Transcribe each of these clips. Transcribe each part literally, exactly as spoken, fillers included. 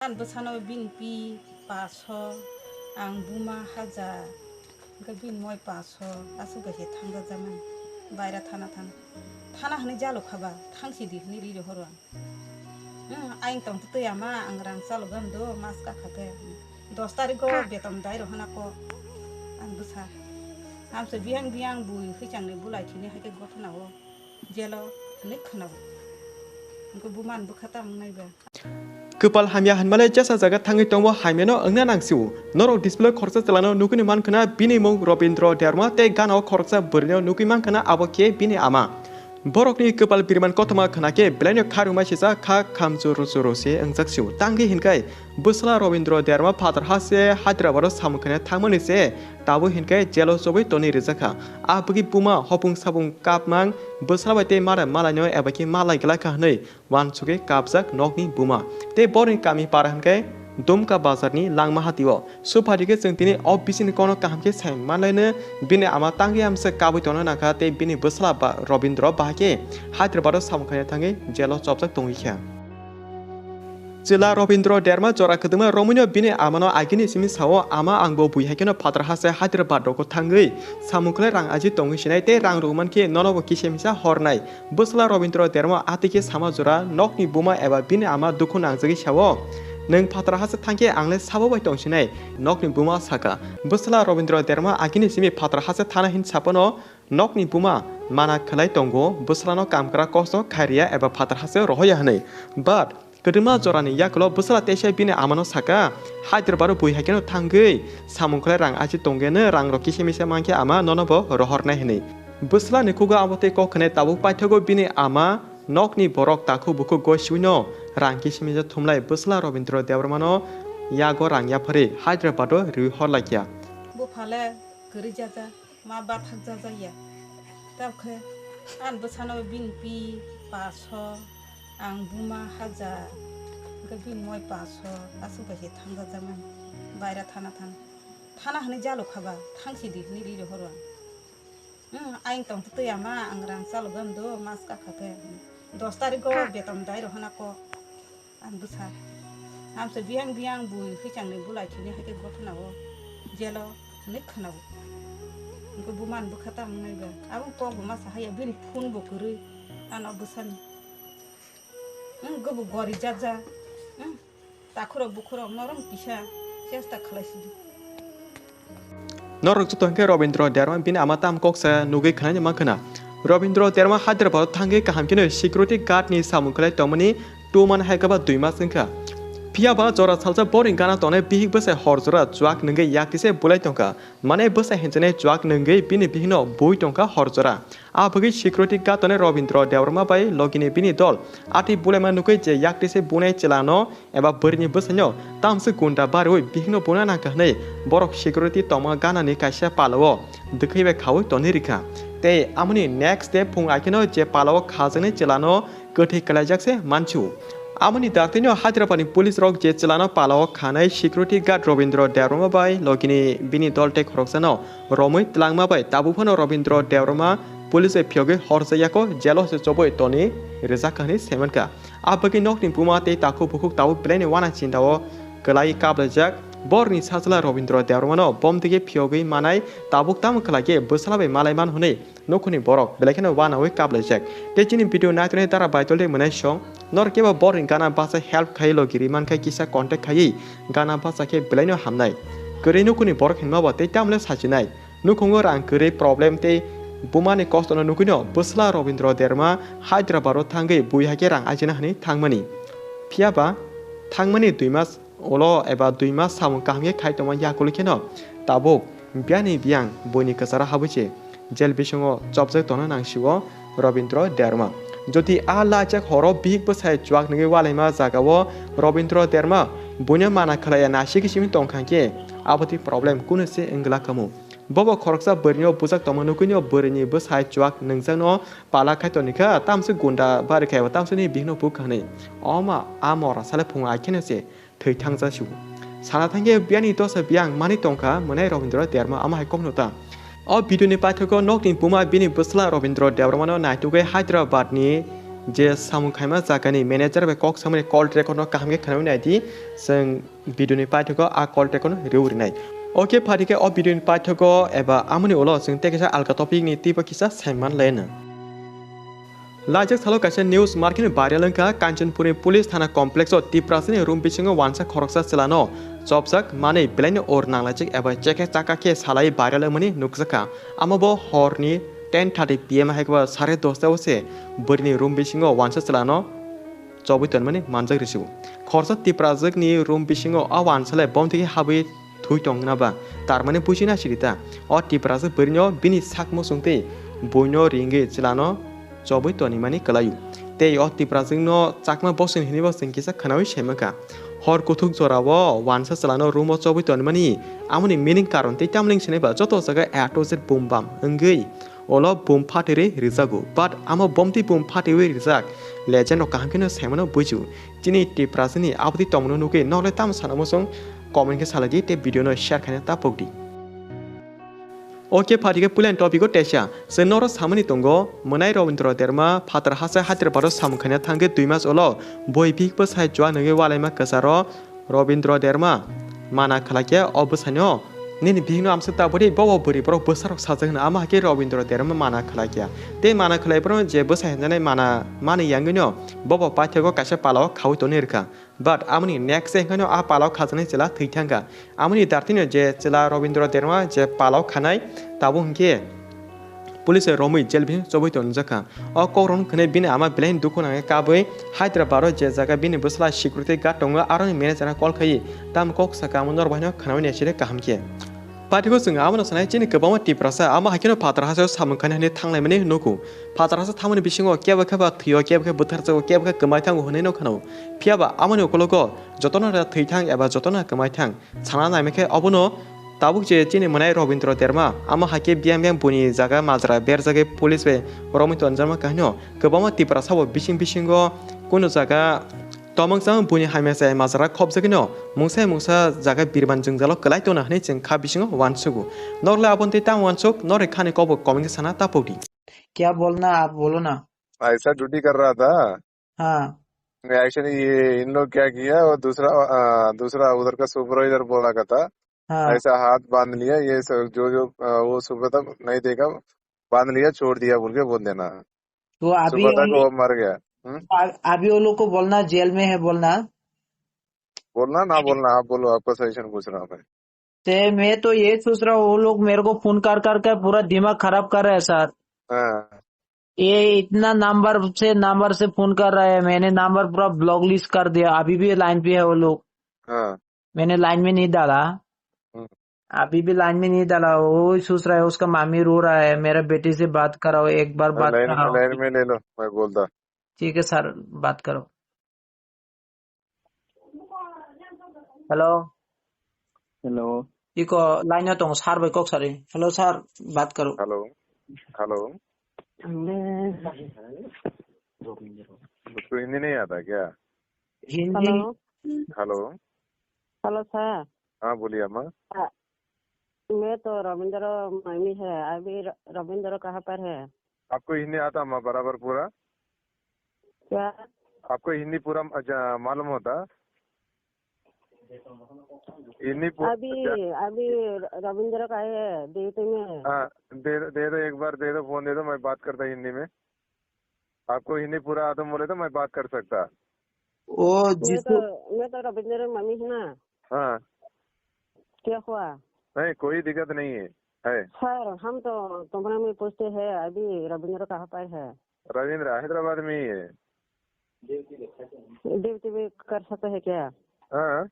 Ang bwsano bini pi paso, ang buma hajar, hwnkhe bini moi paso, aswk bai se thangjakjakmani. Baira thana thana. Thana hwnwi jalo khaba, thangsi di hwnwi ri rohoro ang. Hmm, ayang tong twi ama, ang rang chalo gam do, mas kakha khe. Dos tarikh o beton dai rohana ko, ang bwsa. Amsa biyang biyang bui hwichangni bulai thini hai khe gothona o jelo hwnwi khwnao. Hwnkhe buma ni bwkha tamo nai ba. Kwpal hamya hinmale jesa jaga thangwi tongbo hamyano wngna nangsio. Norok display khoroksa chwlano nugwini mankhwna bini mung Robindro Debbarma tei gana o khoroksa bwrwino nugwi mankhwna abo khe bini ama. Borokni kwpal biriman kothoma khwna khe belaino kharwngma sijak kha khamchuru churu se wngjaksio. Tangwi hinkhai bwsla Robindro Debbarma phatar ha se Hyderabad o samung khaina thangmani se tabuk hinkhai jelo chobwi tonwi rijakha. Abwgwi buma hopung sapung kapmang bwsla bai tei mare malaino eba khe malai glakha hwnwi uansugwi kapjak nokni buma tei borokni kami para hwnkhe Dumka bazarni langma hatio. Suphaikhe chwng tini o bisingni kokno kaham khe sai manlaino, bini ama tangwi amsa kabui tongna nangkha tei bini bwsla ba Robindro bahai khe Hyderabad o samung khaina thangwi jelo chopjak tongwi kha. Chwla Robindro Debbarma jora kwdwma romwino bini amano agini simi sao, "Ama, ang bo bui hai kheno phatar ha se Hyderabad rogo thangwi samung khlai rang aji tongwi sinai tei rang rwmankhe nono bo kisa misa hornai." Bwsla Robindro Debbarma atwi khe sama jora nokni buma eba bini ama dukhu nangjagwi sao, "Nwng phatar ha se thangkhe ang le sabo bai tongsinai." Nokni buma saka, bwsla Robindro Debbarma agini simi phatar ha se thana hin saphano nokni buma mana khlai tongo, bwslano kamkra kosto khairiya eba phatar ha se rohoya hwnwi. But kwdwma jorani yakulo bwsla teisa bini amano saka, "Hyderabad o bui hai kheno thangwi samung khlai rang aji tongeno, rang rok kisa misa mankhe ama nono bo rohornai," hwnwi. Bwslani khugo abo tei kok khwnai tabuk paithago bini ama nokni borok takhuk bukhuk gosiwino rang kisa misa thumlai bwsla Robindro Debbarmano yago rang yapharwi Hyderabad o riwi horlaikha. Buphale kwrwi jaja. Ma bathak jajak ya. Tabukhe ani bwsano bini pi paso, ang buma hajar, hwnkhe bini moi paso, aswk bai se thangjakjakmani. Baira thana thana. Thana hwnwi jalo khaba, thangsi di hwnwi ri rohoro ang. Hmm, ayang tong twi ama, ang rang chalo gam do, mas kakha khe. Dos tarikh o beton dai rohana ko. Ang bwsa. Amsa biyang biyang bui hwichangni bulai thini hai khe gothona o jelo hwnwi khwnao. Hwnkhe buma ni bwkha tamo nai ba. Abo kok bo ma sa haya, bini phone bo kwrwi. Ano bwsani. Wng, gobo gori jaja. Wng, takhurok bukhurok norom kisa chesta khlai sidi. Norok joto hwnkhe Robindro Debbarma bini ama tam koksa nugwi khwnani mankha na. Robindro Debbarma Hyderabad o thangwi kaham kheno security guard ni samung khlai tongmani two man hai khe ba dui mas wngkha. Phiya ba jora salsa boring gana tongnai bihik bwsai hor jora chuak nungwi yak tise bulai tongkha. Mane bwsai hinjani chuak nungwi bini bihikno bui tongkha hor jora. A bagwi security guard tongnai Robindro Debbarma bai logini bini dol atwi bulaima nugwi je yak tise bunai chwla no eba bwrwini bwsaino tamswk gunda barwi bihikno buna nangkha hwnwi borok security tongma ganani kaisa palao dwkhwi bai khaui tonwi rikha. Tei amoni next day phung aikheno je palao khajaknai chwlano kwthwi kwlaijak se mansu. Amoni daktino Hyderabadni police rok je chwlano palao khanai security guard Robindro Debbarma bai logini bini dol tei khoroksano romwi twlangma bai tabuk phano Robindro Debbarma police bai phiyogwi horsa yako jelo se chobwi tonwi rwjak hwnwi saimankha. A bagwi nokni buma tei takhuk bukhuk tabuk belaini uana chinta o kwlai kaplaijak. Borni sajla Robindro Debbarmano bom digi phiyogwi manai tabuk tamo khlai khe bwsala bai malai man hwnwi nukhungni borok belai kheno uanaui kaplaijak. Tei chini video naitonwi dara baitol tei mwnai song norok kebo borni gana basa help khai logi ri mankha kisa contact khaiwi gana basa khe belaino hamnai. Kwrwi nukhungni borok hinma bo tei tamle sachinai. Nukhungo rang kwrwi problem tei bumani kostono nugwino bwsla Robindro Debbarma Hyderabad o thangwi bui hai khe rang ajina hwnwi thangmani. Phiya ba thangmani dui mas ulo eba dui mas samung kaham khe khai tongma yakulwi kheno tabuk biyani biyang buini kwcharo habwi se jel bisingo chopjak tongna nangsio Robindro Debbarma. Jodi a lachak horo bihik bwsai chuak nungwi walaima jagao Robindro Debbarma buino mana khlaiya naisik simi tongkha khe abotwi problem kunu se wngla kamu. Bobo khoroksa bwrwino bujak tongma nugwino bwrwini bwsai chuak nungjakno pala khai tonikha, tamswk gunda bari khai bo tamswkni bihikno bukha hwnwi. Oma a mora sale phungo aikheno se thwi thangja su. Sana thangkhe biyani dosa biyang manwi tongkha mwnai Robindro Debbarma ama hai kokno ta. O video ni paithago nokni buma bini bwsla Robindro Debbarmano naitugwi Hyderabad ni Je samung khaima jagani manager bai kok samani call record no kaham khe khwnawi nai di, chwng video ni paithago a call record no rw rinai. Okay, phaidi khe o video ni paithago eba amoni ulo chwng tei kisa alka topic ni twibo kisa saiman laino. Laijak salo kaisa news markini viral wngkha Kanchanpurni police thana complex o Tiprasani room bisingo wansa khoroksa chwlano chopjak manwi belaino or nanglaijak eba chekhe chaka khe salai viral wngmani nukjakha. Amo bo horni ten thirty P M hai khe ba sare dosta o se bwrwini room bisingo wansa chwlano chobwi tonmani manjak risigo. Khoroksa Tiprajwkni room bisingo a wansa le bomthwi habwi thwi tongna ba, tarmani buji na siri ta. O Tiprajwk bwrwino bini sak muchung tei buino ringwi chwlano chobwi tonimani kwlaio. Tei o Tiprajwkno chakma bosong hinwi bo chwng kisa khwnawi saimankha. Hor kuthuk jorao wansa chwlano room o chobwi tonimani amoni meaning karon tei tamling sinai ba joto jaga A to Z bum bam wngwi ulo bum phatwi rwi rijago, but amo bomtwi bum phatwi rijak legend rok kaham kheno saimano buisu. Chini Tiprasani aboni tongmano nugwi nokle tamo sana muchung comment khe salai di tei video no share khaina ta pok di. Okay, phaidi khe puila ni topic o teisa. Chwng norok samani tongo, mwnai Robindra Derma phatar hachai Hyderabad o samung khaina thangwi dui mas ulo boi bihik bwsai chua nungwi walaima kwcharo Robindra Derma mana khlaikhe o bwsaino nini bihikno amswk ta bwrwi bobo bwrwi borok bwsarok sajak hwnwi ama hakhe Robindra Derma mana khlaikhe. Tei mana khlai borokno je bwsai hwnjanai mana mani yangwino bobo paithago kaisa palao khaui tonwi rwkha. But amoni next day hwnkhano a palao khajaknai chwla thwi thangkha. Amoni dartino je chwla Robindra Derma je palao khanai, tabuk hwnkhe police romwi jail bisingo chobwi tonjakha. O kokrokno khwnwi bini ama belai dukhu nangwi kabwi Hyderabad o je jaga bini bwsla security guard tongo, aroni manager no call khaiwi tamo kok sakha, amo norok bahaino khwnawi naisire kaham khe. Patiko chwng abono sanai chini kwbangma Tiprasa ama haikhe no phatar hachao samung khaina hwnwi thanglaimani nugo. Phatar hachao thangmani bisingo kebo khe ba thwio, kebo khe bwtharjago, kebo khe kwmai thango hwnwi no khwnao. Phiya ba amoni ukologo jotono da thwi thang eba jotono kwmai thang sana naimai khe obono tabuk je chini mwnai Robindra Derma ama haikhe biyang biyang buini jaga majra berjagwi police bai romwi tonjakma kahino kwbangma Tiprasa bo bising bisingo kunu jaga Tomwng chang buini hamya chaya majra khopjagwino mungsa mungsa jaga birman jwngjalo kwlai tongna hwnwi chwng kha bisingo uansugo. Norle aboni tei tamo uansuk, norni khani kokbo comment khe sana ta pokdi. क्या बोलना आप बोलो ना। ऐसा ड्यूटी कर रहा था। हाँ। एक्चुअली ये इन लोग क्या किया, वो दूसरा, अ, दूसरा उधर का सुपरवाइजर बोला का था, हाँ। ऐसा हाथ बांध लिया, ये सब जो, जो, अ, वो सुबह तक नहीं देखा, बांध लिया, छोड़ दिया बोल के बोल देना। तो अभी सुबह तक वो वो मर गया। हम्म? आ-, अभी वो लोग को बोलना जेल में है बोलना। बोलना ना अरे। बोलना, आप बोलो, आपका सजेशन पूछ रहा हूँ मैं। ते मैं तो ये सोच रहा हूँ, वो लोग मेरे को फोन कर कर कर पूरा दिमाग खराब कर रहे हैं सर। हाँ। ये इतना नंबर से, नंबर से फोन कर रहा है, मैंने नंबर पूरा ब्लॉक लिस्ट कर दिया, अभी भी लाइन पे है वो लोग। हाँ। मैंने लाइन में नहीं डाला। हम्म। अभी भी लाइन में नहीं डाला, वो ही सोच रहा है, उसका मामी रो रहा है, मेरा बेटी से बात कराओ, एक बार हाँ, बात लाइन, कराओ। लाइन में ले लो, मैं बोलता। ठीक है सर, बात करो। हेलो। हेलो। इको लाइन में तो सर भाई कोक सारी। हेलो सर, बात करो। हेलो। हेलो। उसको हिंदी नहीं आता क्या? Hindi. Hello. Hello. Hello sir. हाँ, बोलिए अम्मा। हाँ, मैं तो रविंद्र मामी है। अभी र-, रविंद्र कहाँ पर है? आपको हिंदी आता अम्मा बराबर पूरा? क्या? आपको हिंदी पूरा म-, जा-, मालूम होता? हिंदी पू-, अभी, जा- अभी र-, रविंद्र का है ड्यूटी में। हाँ, दे दो, दे दो, एक बार दे दो, फोन दे दो, मैं बात करता हिंदी में। आपको हिंदी पूरा आता बोले तो मैं बात कर सकता। ओ, मैं जिसको तो, मैं तो रविंद्र मामी हूँ ना। हाँ। क्या हुआ? नहीं, कोई दिक्कत नहीं है, है। सर, हम तो तुम्हारे में पूछते हैं, अभी रविंद्र कहाँ पर है? रविंद्र हैदराबाद में ही है। ड्यूटी भी कर सकते हैं क्या? हाँ।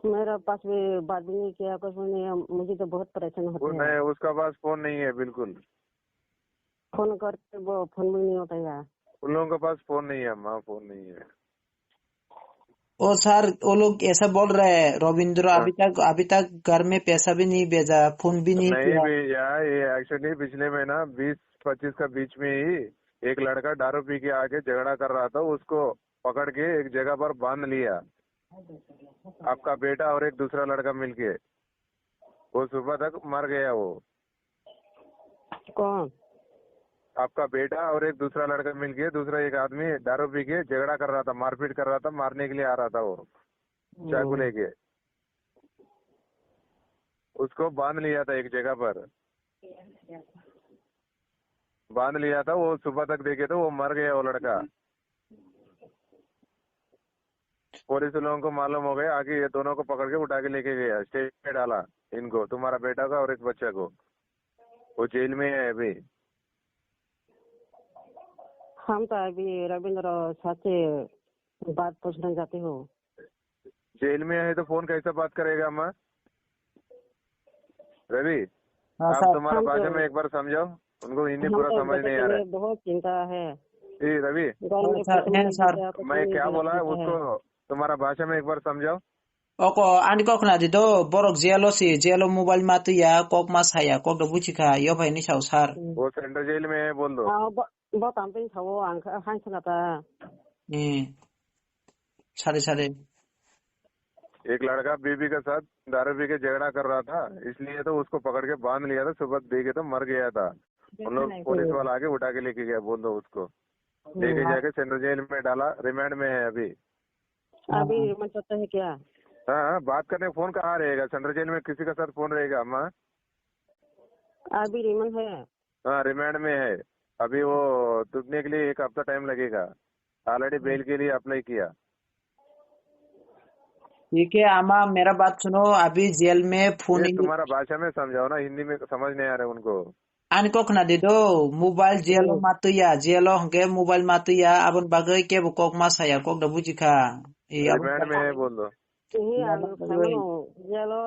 मेरा पास भी बात भी नहीं किया, कुछ भी नहीं है, मुझे तो बहुत परेशान होती वो है। नहीं, उसका पास फोन नहीं है बिल्कुल। फोन करके वो फोन भी नहीं उठाया। उन लोगों के पास फोन नहीं है अम्मा, फोन नहीं है। ओ सर, वो लोग ऐसा बोल रहे हैं, रविंद्र हाँ। अभी तक, अभी तक घर में पैसा भी नहीं भेजा, फोन भी नहीं नहीं किया। भेजा, ये एक्चुअली पिछले महीना बीस पच्चीस का बीच में ही एक लड़का दारू पी के आके झगड़ा कर रहा था, उसको पकड़ के एक जगह पर बांध लिया। आपका बेटा और एक दूसरा लड़का मिलके, वो सुबह तक मर गया वो। कौन? आपका बेटा और एक दूसरा लड़का मिलके, दूसरा एक आदमी दारू पी के झगड़ा कर रहा था, मारपीट कर रहा था, मारने के लिए आ रहा था वो, चाकू लेके। उसको बांध लिया था एक जगह पर, बांध लिया था। वो सुबह तक देखे तो वो मर गया वो लड़का। पुलिस लोगों को मालूम हो गया, आगे ये दोनों को पकड़ के उठा के लेके गया, स्टेशन में डाला इनको, तुम्हारा बेटा का और एक बच्चा को। वो जेल में है अभी। हम तो अभी रविंद्र साहब से बात पूछना चाहते हो। जेल में है तो फोन कैसे बात करेगा अम्मा? रवि, हाँ, आप सर। तुम्हारा हम भाषा तो में एक बार समझाओ, उनको हिंदी हम पूरा तो समझ बच्चे नहीं आ के रहा है। लिए बहुत चिंता है। ए, रवि, गाँव हाँ, में सर, कुछ हैं, नहीं सर। किया, कुछ मैं नहीं क्या किया, बोला है चिंता है। उसको तुम्हारा भाषा में एक बार समझाओ। Oko, ani kok na di do, borok jail o si, jail o mobile ma twi ya, kok ma sa ya, kok do buchi kha, yo phai ni sao sir. वो सेंट्रल जेल में है, बोल दो। हाँ, ब-, बहुत हम तो ही था वो, आंख, हाँ, सुना था। ए, sare sare. एक लड़का बीवी के साथ दारू पी के झगड़ा कर रहा था, इसलिए तो उसको पकड़ के बांध लिया था, सुबह देखे तो मर गया था। उन लोग पुलिस वाला आके उठा के लेके गया, बोल दो उसको। लेके जाके सेंट्रल जेल में डाला, रिमांड में है अभी। अभी रिमांड चलता है क्या? हाँ, हाँ, बात करने फोन कहाँ रहेगा? सेंट्रल जेल में किसी का साथ फोन रहेगा अम्मा? अभी रिमांड है। हाँ, रिमांड में है। अभी वो छूटने के लिए एक हफ्ता टाइम लगेगा। ऑलरेडी बेल के लिए अप्लाई किया। ठीक है, अम्मा, मेरा बात सुनो, अभी जेल में फोन ये in तुम्हारा भाषा में समझाओ ना, हिंदी में समझ नहीं आ रहा है उनको। Ani kok na di do, mobile jail o ma twi ya, jail o hwnkhe mobile ma twi ya, aboni bagwi kebo kok ma sa ya, kok da buji kha. E, aboni remand में है, बोल दो। Ihi ang saimano, jail o,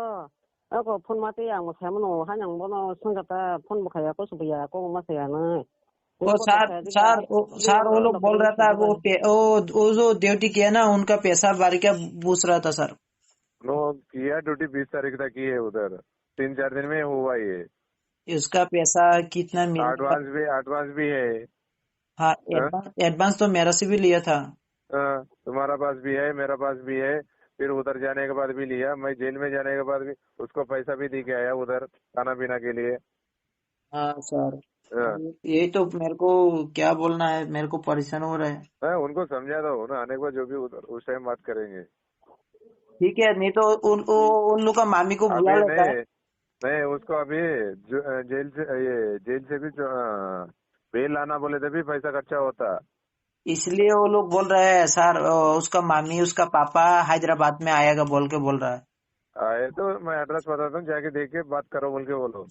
ako phone ma twi ang saimano, haino ang bono swngkha ta, phone bo khaya, kok bo ya, kok ma sa ya nai. O sir, sir, o, sir, वो लोग बोल रहा था, वो पे-, ओ, वो जो ड्यूटी किया ना, उनका पैसा भर के पूछ रहा था, सर। नो, किया ड्यूटी, बीस तारीख तक की है उधर, तीन चार दिन में हुआ ये। उसका पैसा कितना मिला? एडवांस भी, एडवांस भी है। हाँ, हाँ? एडवांस, एडवांस तो मेरा से भी लिया था। हाँ, तुम्हारा पास भी है, मेरा पास भी है, फिर उधर जाने के बाद भी लिया, मैं जेल में जाने के बाद भी उसको पैसा भी दे के आया उधर खाना पीना के लिए। हाँ सर, हाँ। यही तो मेरे को क्या बोलना है, मेरे को परेशान हो रहा है। हाँ, उनको समझा दो ना, आने के बाद जो भी उधर, उस टाइम बात करेंगे। ठीक है, नहीं तो उन, उ-, उन लोग का मामी को बुला अभी लेता है। नहीं, नहीं, उसको अभी जो, अ, जेल से, ये जेल से भी जो, अ, बेल लाना बोले तो भी पैसा खर्चा होता। इसलिए वो लोग बोल रहे हैं सर, अ, उसका मामी, उसका पापा हैदराबाद में आएगा बोल के बोल रहा है। आए तो मैं एड्रेस बताता हूँ, जाके देख के बात करो बोल के बोलो।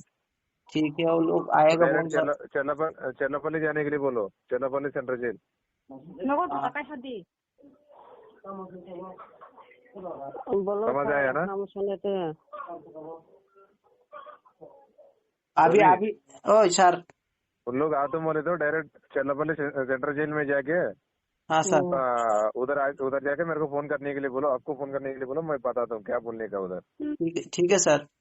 ठीक है, वो लोग आएगा बोल रहा है। चेला-, चेलापल-, चेलापल्ली जाने के लिए बोलो, चेलापल्ली सेंट्रल जेल। नगद ढाका शादी। बोलो समझ आया ना? हम सुन लेते हैं। अभी, अभी, ओए सर। उन लोग आ तो बोले तो डायरेक्ट चेलापल्ली से-, सेंट्रल जेल में जाके, हाँ सर। आ, उधर आ, उधर जाके मेरे को फोन करने के लिए बोलो, आपको फोन करने के लिए बोलो, मैं बताता हूँ क्या बोलने का उधर। ठीक है, ठीक है सर।